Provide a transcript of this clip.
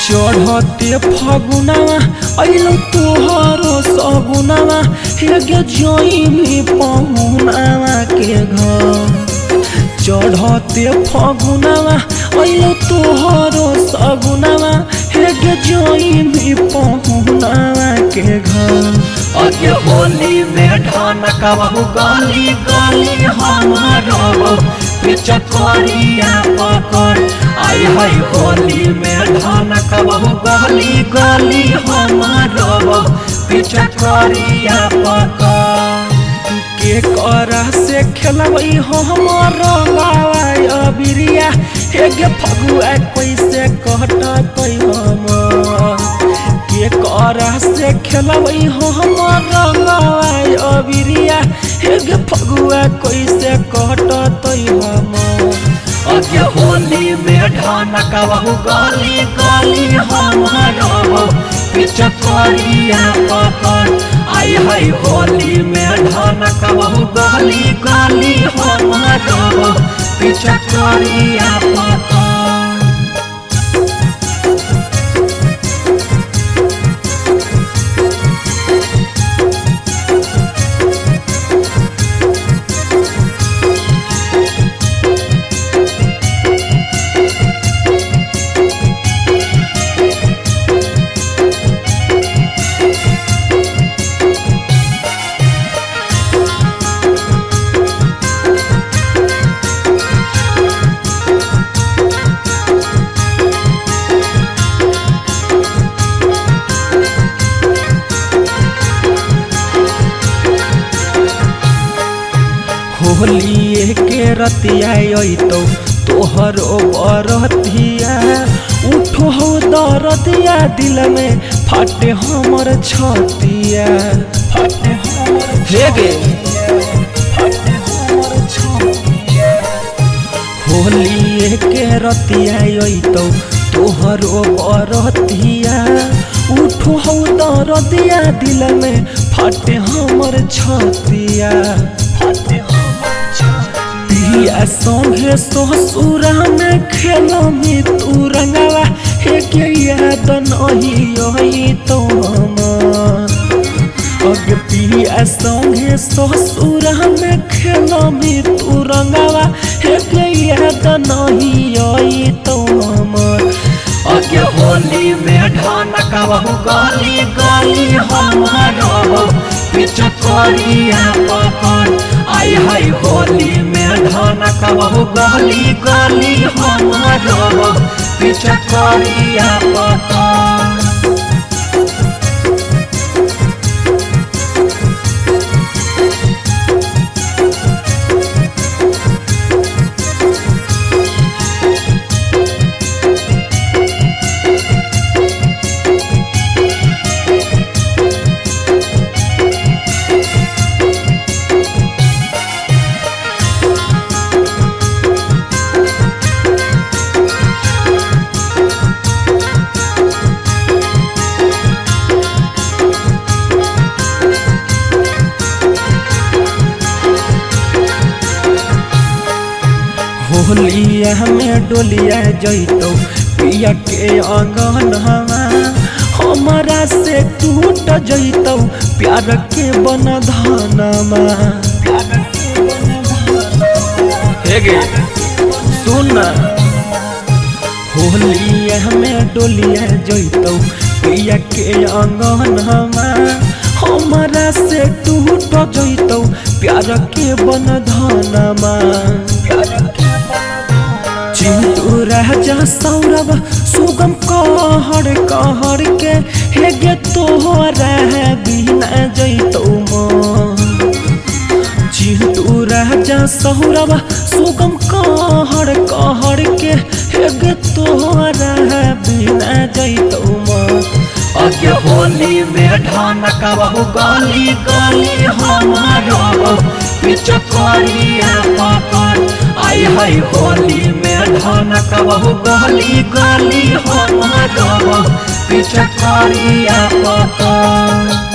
चढ़ते फगुनावा अइलो तोहरो सगुनावा हे जइमी पहुनावा के घर। चढ़ते फगुनावा अइलो तोहरो सगुनावा हे जइमी पहुनावा के घर। अगे होली में ढनकबहु गली गली हमारो पिचकारिया पकड़। आई है होली में ढनकबहु गली गली हमारो पिचकारिया पकड़। के करा से खेलबै हम रंगावा अबिरिया हे गे फगुआ कैसे कटतै हम। के करा से खेलबै हम रंगावा अबिरिया हे गे फगुआ कैसे कटतै हम। अगे होली में ढनकबहु गली गली हमारो पिचकारिया पकड़। आई है होली में ढनकबहु गली गली हमारो पिचकारिया पकड़। होली के रतिया अइतौ तोहरो बरतिया उठो हो दरदिया दिल में फाटे हमर छतिया। फाटे हमर हे गे फाटे हमर छतिया। होली के रतिया अइतौ तोहरो बरतिया उठो हो दरदिया दिल में फाटे हमर छतिया। फाटे पिया संगे ससुरा में खेलमी तू रंगावा हे के याद नहीं अइतौ हमर। अगे पिया संगे ससुरा में खेलमी तू रंगावा हे के याद नहीं अइतौ हमर। अगे होली में ढनकबहु गली गली हमारो पिचकारिया पकड़। आई है होली में ढनकबहु गली गली हमारो पिचकारिया पकड़। होलिया में डोलिया जइतौ पिया के अंगनवा हमरा से टूट जइतौ प्यार के बंधनमा। हे गे सुन होलिया में डोलिया जइतौ पिया के अंगनवा हमरा से टूट जइतौ प्यार के बंधनमा। चिंटू राजा सौरभ सुगम कहर कहर के हे गे तोहरा बिना जइतौ म। चिंटू राजा सौरभ सुगम कहर कहर के हे गे तोहरा बिना जइतौ म। होली में ढानकबहु गली गली हमारो पिचकारिया पकड़। आई हाय होली में ढानकबहु गली गली हमारो पिचकारिया पकड़।